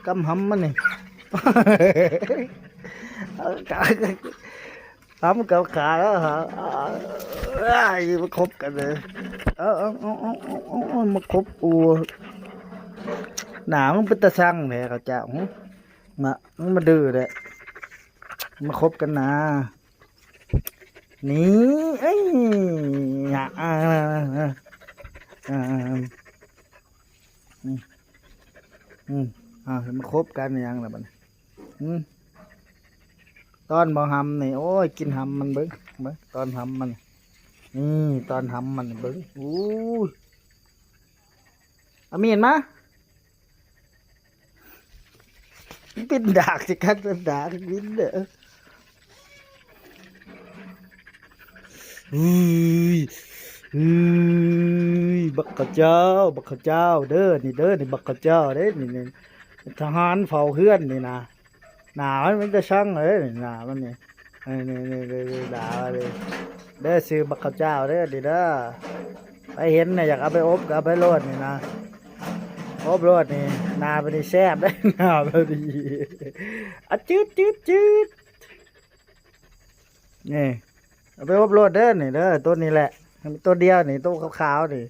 ກຳຫຳມັນນີ້ ຫຳກັບຂາແລ້ວຫາ ອ້າຍ ມາຄົບກັນເລີຍ ເອົາ ເອົາ ເອົາ ເອົາ ເອົາ ເອົາ ມາຄົບ ໂອ້ ໜ້າມຶງເປັນຕາຊັງແທ້ເຂົາເຈົ້າ ຫຶ ມາ ມາດື້ແທ້ ມາຄົບກັນນາ ນີ້ ເອີຍ ອາ ອາ ອາ ອາ ອາ ອາ ອາ ອາ ອາ ອາ ມາຄົບກັນຫຍັງລະບັດນີ້ ອື ຕອນບໍ່ຫຳນີ້ ໂອ້ຍ ກິນຫຳມັນເບິ່ງ ເບິ່ງ ຕອນຫຳມັນ ນີ້ ຕອນຫຳມັນເບິ່ງ ໂອ້ຍ ເອົາມີດມາ ມັນເປັນດາກຊິກັດ ເປັນດາກບິນເດີ ເຮີ້ຍ ເຮີ້ຍ ບັກເຂົ້າເຈົ້າ ບັກເຂົ້າເຈົ້າເດີ ນີ້ເດີ ນີ້ບັກເຂົ້າເຈົ້າເດ້ ນີ້ ນີ້ ທະຫານເຝົ້າເຮືອນນີ້ນະ ໜ້າມັນເປັນຕາຊັງເອີຍ ໜ້າມັນນີ້ ນີ້ ນີ້ ນີ້ ນີ້ ໜ້າມັນນີ້ ເດີ ຊື່ບັກເຂົ້າເຈົ້າເດີ ນີ້ເດີ ໃຜເຫັນນະ ຢາກເອົາໄປອົບກໍເອົາໄປໂລດນີ້ນະ ອົບໂລດນີ້ ໜ້າມັນນີ້ແຊບເດ້ ໜ້າມັນນີ້ ອະຈືດ ຈືດ ຈືດ ນີ້ ເອົາໄປອົບໂລດເດີ ນີ້ເດີ ໂຕນີ້ແຫຼະ ໂຕດຽວນີ້ ໂຕຂາວໆນີ້